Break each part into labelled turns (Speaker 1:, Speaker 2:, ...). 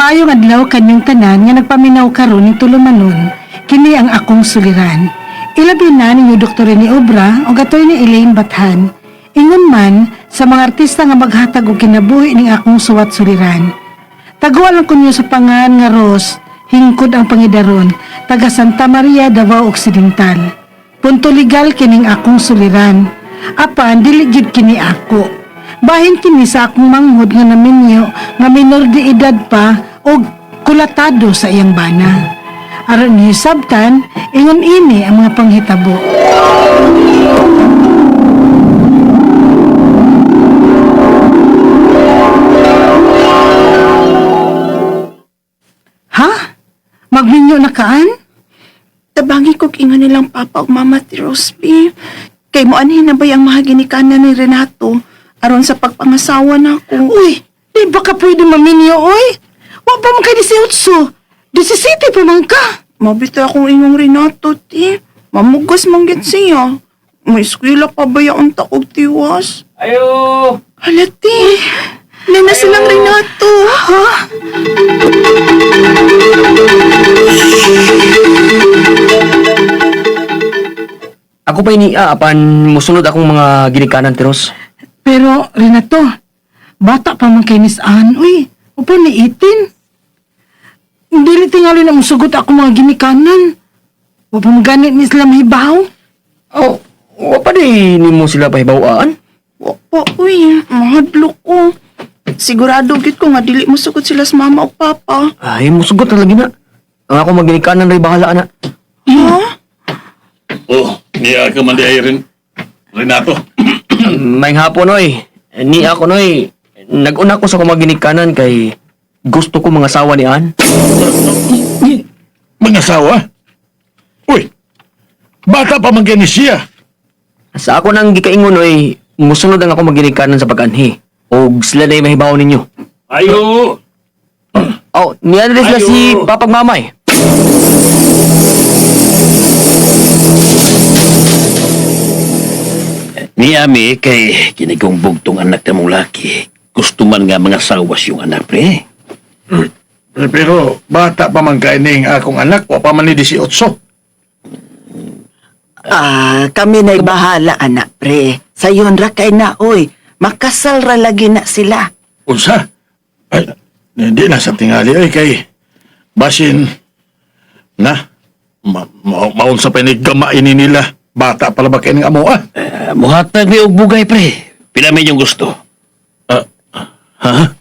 Speaker 1: Maayong adlaw kanyong tanan nga nagpaminaw karon ning tulumanon, kini ang akong suliran. Ilabi na ninyo Dr. Rene Obra o gatoy ni Elaine Bathan. Ingon man sa mga artista nga maghatag og kinabuhi ning akong suwat suliran. Taguan lang kunyo sa pangan nga Rose, hingkod ang pangidaron, taga Santa Maria, Davao Occidental. Punto legal kining akong suliran. Apan dili gyud kini ako. Bahin kini sa akong manghod nga naminyo nga minor de edad pa og kulatado sa iyang bana. Aron niyo sabtan, ingon ini ang mga panghitabo. Ha? Magminyo na kaan?
Speaker 2: Tabangi kog ingon nilang papa ug mama ti Rosby. Kay moanhin na ba ang mga ginikanan ni Renato aron sa pagpangasawa nako.
Speaker 1: Uy, di ba ka pwede maminyo, oy? Wa pa man kay 18. 17 pa man ka.
Speaker 2: Mabito akong ingong Renato ti. Mamugos man gyud siya. May eskwela pa ba yaon ta og tiwas?
Speaker 3: Ayo!
Speaker 2: Hala ti. Nana silang Renato.
Speaker 1: Ha?
Speaker 3: Ako pa ini apan musunod akong mga ginikanan tiros.
Speaker 1: Pero, Renato, bata pa man kay Miss Ann, uy. Upo ni 18. Dili tingali na musugot ako mga ginikanan. Wa pa man ganit ni sila mahibaw.
Speaker 3: Oh, wa pa di nimo sila pahibawaan.
Speaker 2: Wa pa uy, mahadlok ko. Sigurado gyud ko nga dili mosugot sila sa mama ug papa.
Speaker 3: Ay, musugot na lagi na. Ang ako mga ginikanan ray bahala na.
Speaker 2: Ha?
Speaker 4: Oh, niya ka man di ay rin. Renato.
Speaker 3: May hapon oy. Ni ako noy. Nag-una ko sa akong mga ginikanan kay gusto ko mga asawa ni Ann.
Speaker 4: Mga asawa? Uy, bata pa man gani siya.
Speaker 3: Sa ako nang gikaingon oy, musunod ang ako mga ginikanan sa pag-anhi. Og sila na mahibaw ninyo.
Speaker 4: Ayo!
Speaker 3: Oh, ni Andres na
Speaker 4: Ayo.
Speaker 3: si Papag Mamay.
Speaker 5: Ni Ami kay kinigong bugtong anak na mong laki. Gusto man nga mga sawas yung anak, pre.
Speaker 4: Pero bata pa man kay ning akong anak, wa pa man ni 18.
Speaker 6: Ah, kami na'y bahala, anak pre. Sayon ra kay na, oy. Makasal ra lagi na sila.
Speaker 4: Unsa? Ay, hindi na sa tingali ay kay basin na maunsa pa ni gamain ni nila. Bata pala ba kay ning amo ah?
Speaker 5: Muhatag mi og bugay, pre. Pila may yung gusto.
Speaker 4: Ha?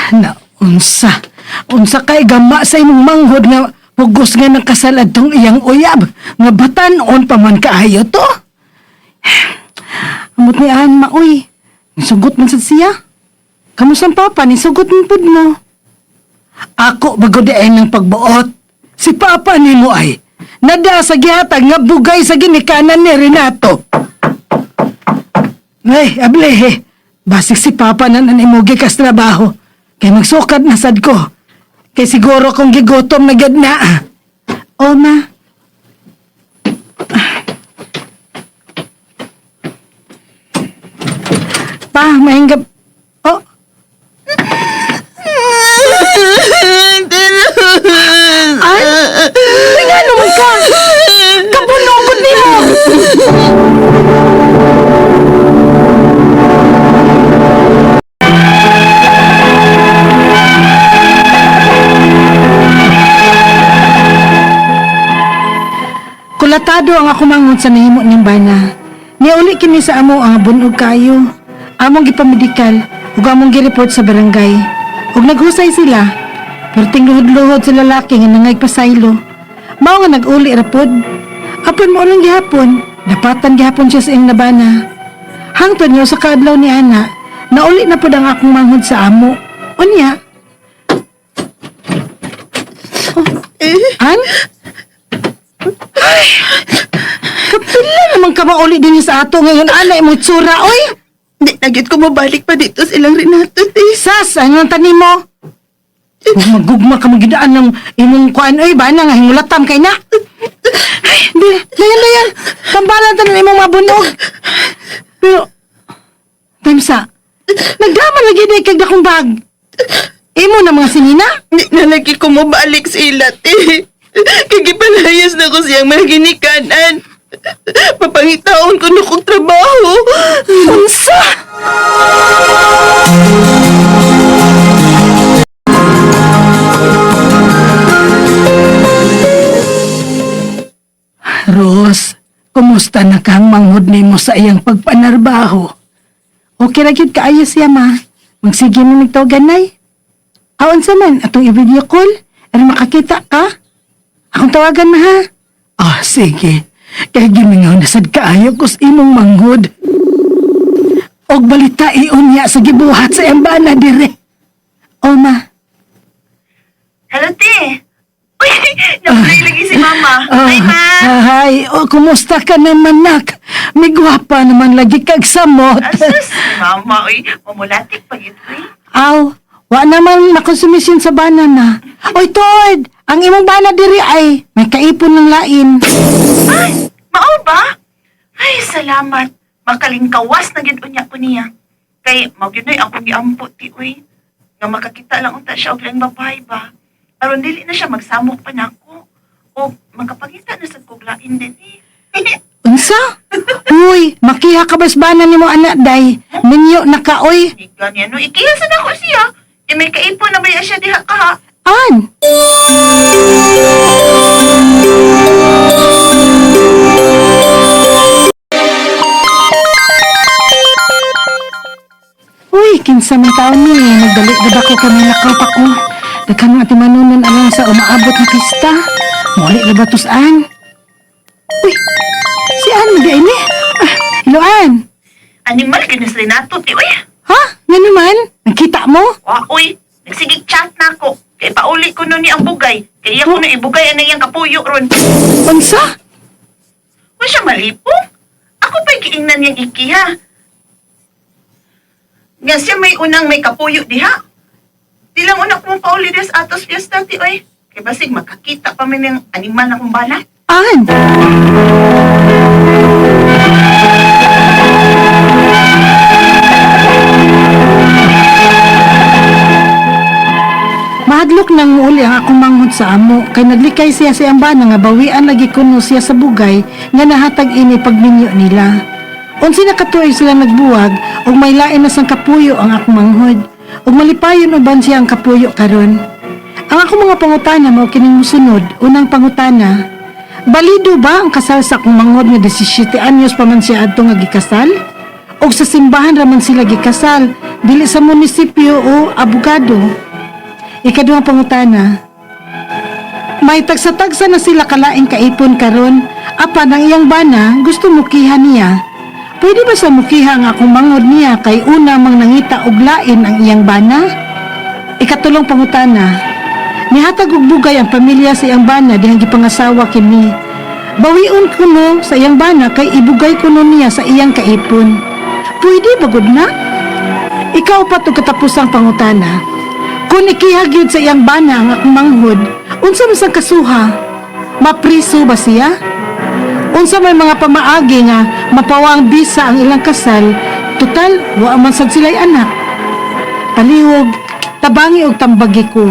Speaker 1: Na, unsa. Unsa kay gama sa imong manghod nga pugos nga nakasal adtong iyang uyab. Nga batan-on pa man kaayo to. Amot ni Ann, maoy. Nisugot man sad siya. Kamusta ang papa? Nisugot man pud mo. Ako bago diay ng pagbuot. Si papa nimo ay nada sa gihatag nga bugay sa ginikanan ni Renato. Ay, able eh. Basig si Papa na nanimugi kas trabaho. Kay magsukad na sad ko. Kay siguro kung gigutom na gad na. O, ma. Pa, mahinggap. Oh. Ay, ay nga naman ka. Kapunokot nimo. Kulatado ang ako manghod sa nahimo niyang bana. Niuli kini sa amo ang bunog kayo. Among gipamedikal ug among gireport sa barangay. Ug naghusay sila. Pero tingluhod-luhod sa lalaki nga nangaypasaylo. Mao nga nag-uli ra pod. Apan mo lang gihapon, napatan gihapon siya sa iyang nabana. Hangtod nga sa kaadlaw ni ana, nauli na pod ang akong manghod sa amo. Unya. Oh, an? Ay, kapila naman ka mauli din sa ato ngayon, ana, imong tsura, oy!
Speaker 2: Di na gyud ko mabalik pa dito sa ilang Renato, te.
Speaker 1: Sas, ano ang tanim mo? Huwag magugma ka magidaan ng imong kuan, oy, ba na nga hingulatam kay na. Ay, di, dayan, dayan. Tambalan tanan imong mabunog. Pero, Tamsa, nagdama lagi di kag dakong bag. Imo na mga sinina?
Speaker 2: Di na lagi ko mabalik sa ila, te. Kay gipalayas na ko siyang mga ginikanan. Papangitaon ko na kong trabaho.
Speaker 1: Unsa? Ros, kumusta na kang manghod nimo sa iyang pagpanarbaho? Okay ra gyud kaayo siya ma. Magsige mo nagtawagan nay. Aon sa man atong i-video call aron makakita ka. Akong tawagan ma ha. Ah, sige. Kay gimingaw na sad kaayo kus imong manghod. Og balita iunya sa gibuhat sa iyang bana dire. O ma.
Speaker 2: Hello, te. Uy, naplay lagi si Mama. Hi, Ma.
Speaker 1: Ah, hi. O, kumusta ka naman, nak? May gwapa naman lagi kag samot.
Speaker 2: Asus, Mama, uy. Mamulatik pag ito, uy.
Speaker 1: Aw, wa naman makonsumisyon sa bana na. Oy, tuod, ang imong bana diri ay may kaipon ng lain.
Speaker 2: Ay, mao ba? Ay, salamat. Makalingkawas na gid unya ko niya. Kay mao gyud noy akong giampo ti uy. Nga makakita lang unta siya og laing babae ba. Aron dili na siya magsamok pa nako. O makapangita na sad kog lain din eh.
Speaker 1: Unsa? Uy, makiha ka ba sa bana nimo anak day? Minyo na ka oy.
Speaker 2: Di ganyan no, ikiha sa nako siya. E may kaipon na ba siya diha ka?
Speaker 1: An? Uy, kinsa man taon ni, nagdali na ba ko kami lakaw pa ko. Daghan nga timanunan alang sa umaabot na pista. Muli na ba tusaan? Uy, si Ann di ini. Ah, hello Ann.
Speaker 2: Animal gyud ni si Renato ti uy.
Speaker 1: Ha? Nga naman? Nakita mo?
Speaker 2: Wa uy, nagsigig chat na ako. Kay pauli ko no ni ang bugay. Kay iya ko na ibugay ana iyang kapuyo ron.
Speaker 1: Unsa?
Speaker 2: Wa siya malipong. Ako pa'y giingnan niyang ikiha. Nga siya may unang may kapuyo diha. Di lang una kong pauli des atos fiesta ti oy. Kay basig makakita pa man ng animal na kumbana.
Speaker 1: Ann! Mahadlok nang uli ang akong manghod sa amo kay naglikay siya sa iyang bana nga bawian lagi kuno siya sa bugay nga nahatag ini pagminyo nila. Unsi na katuig sila nagbuwag ug may lain na sang kapuyo ang akong manghod ug malipayon uban siya ang kapuyo karon. Ang akong mga pangutana mao kining mosunod, unang pangutana, balido ba ang kasal sa akong manghod nga 17 anyos pa man siya adto nga gikasal? Og sa simbahan ra man sila gikasal, dili sa munisipyo o abogado? Ikaduhang pangutana, may tagsa-tagsa na sila kalaing kaipon karon, apan ang iyang bana gusto mukiha niya. Pwede ba sa mukiha ang akong mangod niya kay una mang nangita og lain ang iyang bana? Ikatulong pangutana, nihatag og bugay ang pamilya sa iyang bana dihang gipangasawa kini. Bawion kuno sa iyang bana kay ibugay kuno niya sa iyang kaipon. Pwede ba gud na? Ikaw pa to katapusang pangutana. Kung ikiha gyud sa iyang bana ang akong manghod, unsa man sang kasuha? Mapriso ba siya? Unsa may mga pamaagi nga mapawa ang bisa ang ilang kasal, total wa man sad sila'y anak. Palihog, tabangi og tambagi ko.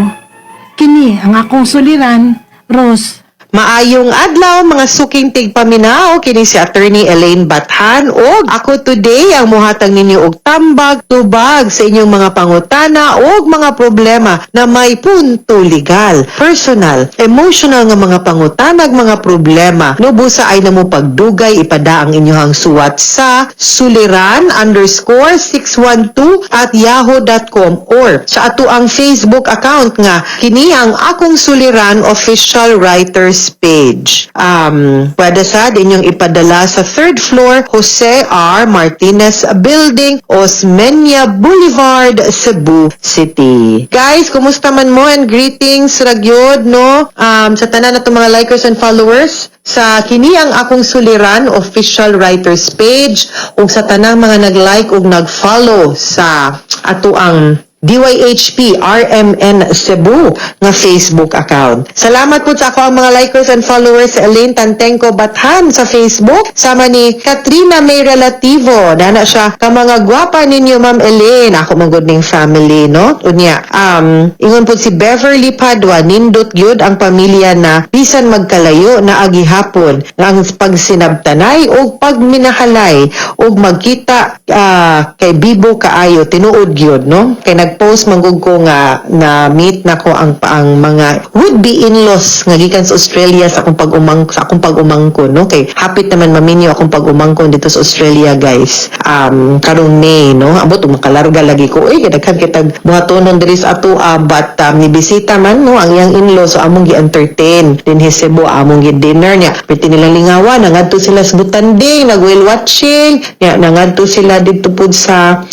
Speaker 1: Kini ang akong suliran, Rose.
Speaker 7: Maayong adlaw, mga suking tigpaminaw. Kini si Attorney Elaine Bathan ug ako today ang muhatag ninyo og tambag tubag sa inyong mga pangutana ug mga problema na may punto legal, personal, emotional nga mga pangutana ug mga problema. No busa ay namo pagdugay, ipada ang inyong suwat sa suliran_612@yahoo.com or sa ato ang Facebook account nga kini ang Akong Suliran Official Writers page. Pwede sa inyong ipadala sa third floor, Jose R. Martinez Building, Osmeña Boulevard, Cebu City. Guys, kumusta man mo and greetings ragyod, no? Sa tanan nato mga likers and followers sa kini ang Akong Suliran Official Writers page ug sa tanang mga nag-like ug nag-follow sa ato ang DYHP RMN Cebu nga Facebook account. Salamat po sa ako ang mga likers and followers sa Elaine Tantenko Bathan sa Facebook. Sama ni Katrina May Relativo. Dana siya ka mga gwapa ninyo, Ma'am Elaine. Ako man gud ning family, no? Unya, ingon po si Beverly Padua, nindot gyud ang pamilya na bisan magkalayo na agihapon nga ang pagsinabtanay o pagminahalay ug magkita kay bibo kaayo, tinuod gyud, no? Kay nag-post manggug ko nga na meet nako ang mga would be in-laws nga gikan sa Australia sa akong pag-umangkon, no? Kay hapit naman maminyo akong pag-umangkon dito sa Australia, guys, karong May, no? Ambot ug makalarga lagi ko, uy, daghan kitag buhatonon diri sa ato, but ni bisita man, no, ang iyang in-law, so among gi-entertain dinhi Cebu, among gi-dinner niya, pwede nilang lingawan, nangadto sila sa Butanding, nag whale watching niya, nangadto sila didto pud sa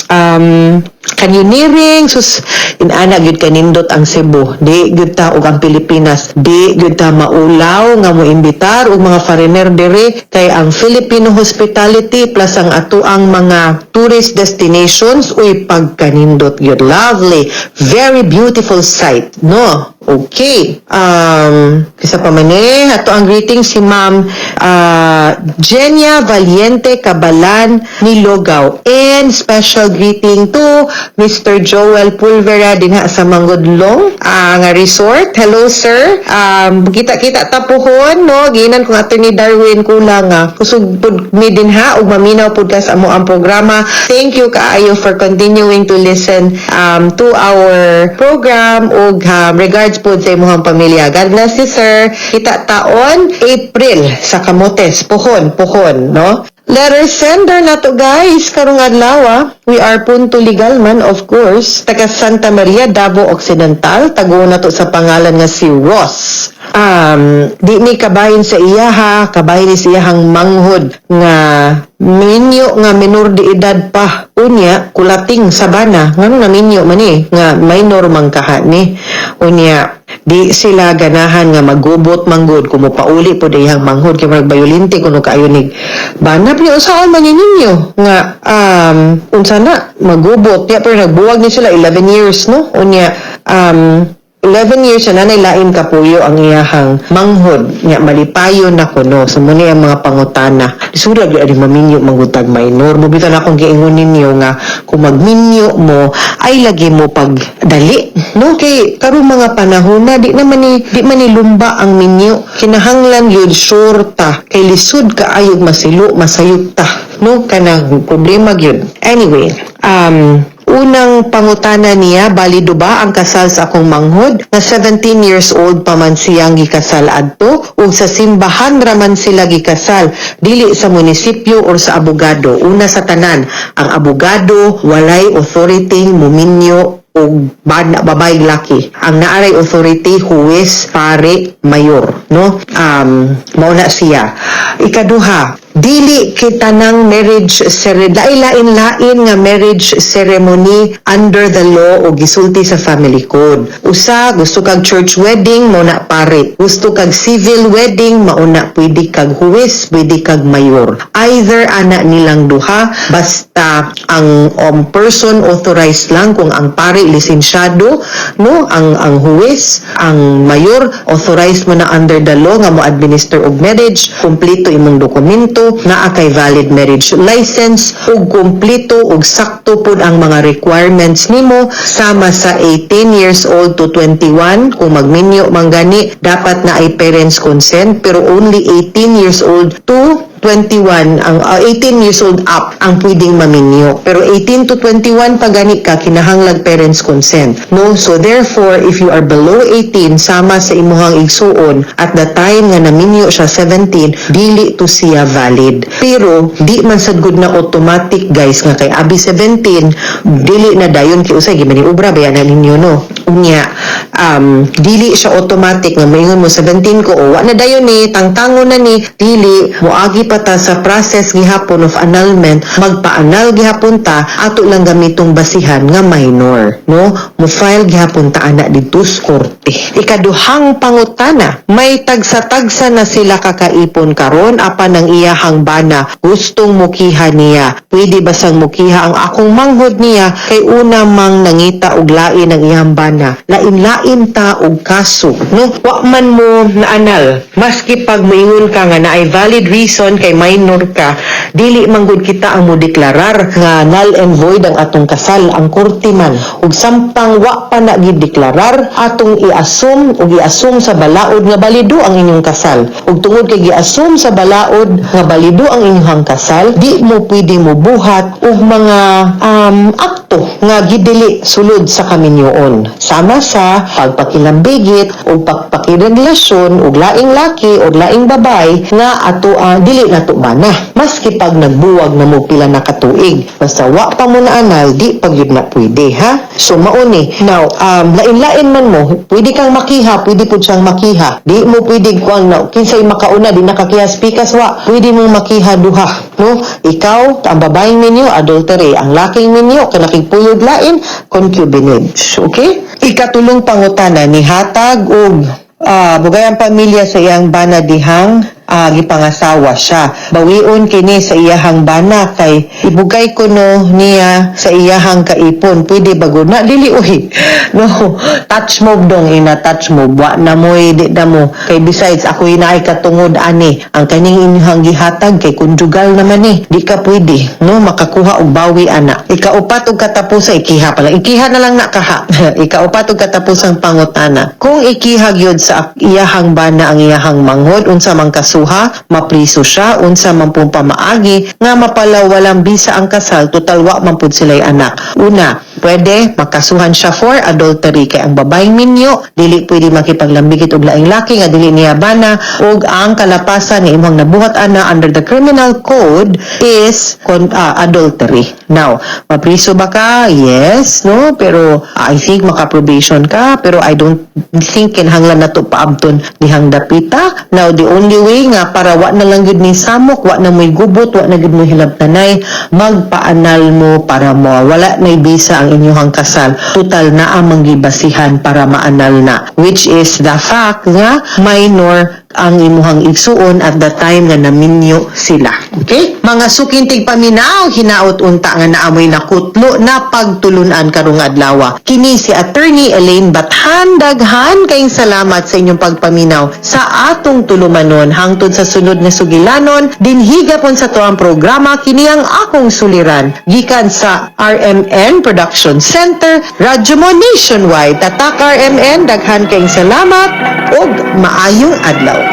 Speaker 7: canyoneering. Sus, inana gyud kanindot ang Cebu. Di gyud ta ug ang Pilipinas, di gyud ta maulaw nga mo imbitar og mga foreigner diri kay ang Filipino hospitality plus ang atoang mga tourist destinations, uy, pagkanindot gyud. Lovely, very beautiful sight, no? Okay. Kisa pa man eh, ato ang greeting si Ma'am Genia Valiente Cabalan ni Logaw. And special greeting to Mr. Joel Pulvera dinha sa Mangodlong nga resort. Hello, sir. Kita-kita tapuhon, no? Ginan kong Attorney Darwin kulang nga kusog pud mi dinha ug maminaw pud ka sa amo ang programa. Thank you kaayo for continuing to listen to our program ug regards po sa imong pamilya. God bless you, sir. Kita taon April sa Camotes. Puhon, puhon, no? Letter sender na to, guys, karong adlaw ah. We are punto legal man, of course. Taga Santa Maria, Davao Occidental, tago na to sa pangalan nga si Ross. Di ni kabahin sa iya ha, kabahin ni sa iyahang manghod nga minyo nga minor de edad pa. Unya, kulating sa bana. Ngano na minyo man eh, nga minor man kaha ni. Unya, di sila ganahan nga magubot manggod kung mopauli po iyang manghod kay murag bayolente kuno kaayo ni bana, pero unsaon man yun ninyo nga unsa na magubot ya, pero nagbuwag ni sila 11 years, no? Unya, 11 years na nanay lain kapuyo ang iyahang manghod nga malipayon na kuno. So muna ang mga pangutana, surag di maminyo mangutag minor mo. Bitan akong giingon ninyo nga kung magminyo mo ay lagi mo pagdali, no? Kay karong mga panahon na di man ni lumba ang minyo, kinahanglan yun sure ta kay lisod kaayog masilo masayop ta, no? Kanang problema gyud. Anyway, unang pangutana niya, balido ba ang kasal sa akong manghod? Na 17 years old pa man siyang gikasal adto ug sa simbahan raman sila gikasal, dili sa munisipyo or sa abogado. Una sa tanan, ang abogado walay authority muminyo og bad babae, laki. Ang naaray authority, huwes, pare, mayor, no? Mao na siya. Ikaduha, dili kita ng marriage ceremony, lain-lain nga marriage ceremony under the law o gisulti sa family code. Usa, gusto kag church wedding, mao na pare. Gusto kag civil wedding, mao na pwede kag huwes, pwede kag mayor. Either ana nilang duha, basta ang person authorized lang. Kung ang pare lisensyado, no, ang huwes, ang mayor, authorized mo na under the law nga mo administer og marriage, kumpleto imong dokumento. dokumento, naa kay valid marriage license, ug kumpleto ug sakto pud ang mga requirements nimo, sama sa 18 years old to 21. Kung magminyo man gani, dapat na ay parents consent, pero only 18 years old to 21 ang 18 years old up ang pwedeng maminyo. Pero 18 to 21 pa gani ka, kinahanglag parents consent, no? So therefore, if you are below 18 sama sa imuhang igsuon at the time nga naminyo siya 17, dili to siya valid. Pero di man sad gud na automatic, guys, nga kay abi 17 dili na dayon, kay usay gimaniobra ba na ninyo, no? Unya dili siya automatic nga moingon mo 17 ko o wa na dayon ni tangtango na ni. Dili, moagi pa ta sa process gihapon of annulment, magpa-annul gihapon ta, ato lang gamitong basihan nga minor, no? Mo file gihapon ta ana didto sa korte. Ikaduhang pangutana, may tagsa-tagsa na sila kakaipon karon, apan ang iyahang bana gustong mukiha niya. Pwede ba sang mukiha ang akong manghod niya kay una mang nangita og lain ang iyang bana? Lain-lain ta og kaso, no? Wa man mo na-annul, maski pag moingon ka nga naay valid reason kay minor ka, dili man gud kita ang modeklarar nga null and void ang atong kasal, ang korte man. Ug sampang wa pa na gideklarar, atong i-assume ug i-assume sa balaod nga balido ang inyong kasal. Ug tungod kay gi-assume sa balaod nga balido ang inyong kasal, di mo pwede mo buhat og mga akto nga gidili sulod sa kaminyoon, sama sa pagpakilambigit o pagpakirelasyon og laing laki o laing babay nga ato dili nato bana, maski pag nagbuwag na mo pila na katuig. Basta wa pa mo na annul, di pag yun na pwede, ha? So mauni now, lain-lain man mo, pwede kang makiha, pwede pud siyang makiha. Di mo pwede kuang na kinsay makauna, di nakakiha pikas, wa pwede mong makiha duha, no? Ikaw ang babaeng minyo, adultery. Ang laking minyo kay nakigpuyog lain, concubinage. Okay, ikatulong pangutana, nihatag og bugay ang pamilya sa iyang bana dihang gipangasawa siya. Bawion kini sa iyahang bana kay ibugay kuno niya sa iyahang kaipon. Pwede ba gud na? Dili uy. No, touch move dong ina, touch move. Wa na mo, di na mo. Kay besides ako inaay katungod ani. Ang kaning inyong gihatag kay conjugal naman ni. Di ka pwede, no, makakuha og bawi ana. Ikaupat og katapusan, ikiha pala. Ikiha na lang na kaha. Ikaupat og katapusang pangutana. Kung ikiha gyud sa iyahang bana ang iyahang manghod, unsa man kasuha, mapriso siya, unsa man pong pamaagi nga mapalaw walang bisa ang kasal, total wa man pud sila'y anak? Una, pwede makasuhan siya for adultery kay ang babaeng minyo dili pwede makipaglambigit og laing laki nga dili niya bana, ug ang kalapasan nga imong nabuhat ana under the criminal code is adultery. Now, mapriso ba ka? Yes, no? Pero I think maka-probation ka, pero I don't think kinahanglan na to paabton dihang dapita. Now, the only way nga para wa na lang gyud ni samok, wa na mo'y gubot, wa na gyud mo hilabtanay, magpa-annul mo para mo wala na bisa ang inyong kasal. Total na ang manggibasihan para ma-annul na, which is the fact nga minor ang imuhang igsuon at the time nga naminyo sila. Okay? Mga suking tigpaminaw, hinaot unta nga naamoy nakutlo na pagtulunan karong adlaw. Kini si Attorney Elaine Bathan, daghan kayong salamat sa inyong pagpaminaw sa atong tulumanon hangtod sa sunod nga sugilanon dinhi gapon sa tuang programa, kini ang Akong Suliran, gikan sa RMN Production Center, Radyo Mo Nationwide. Tatak RMN, daghan kayong salamat ug maayong adlaw.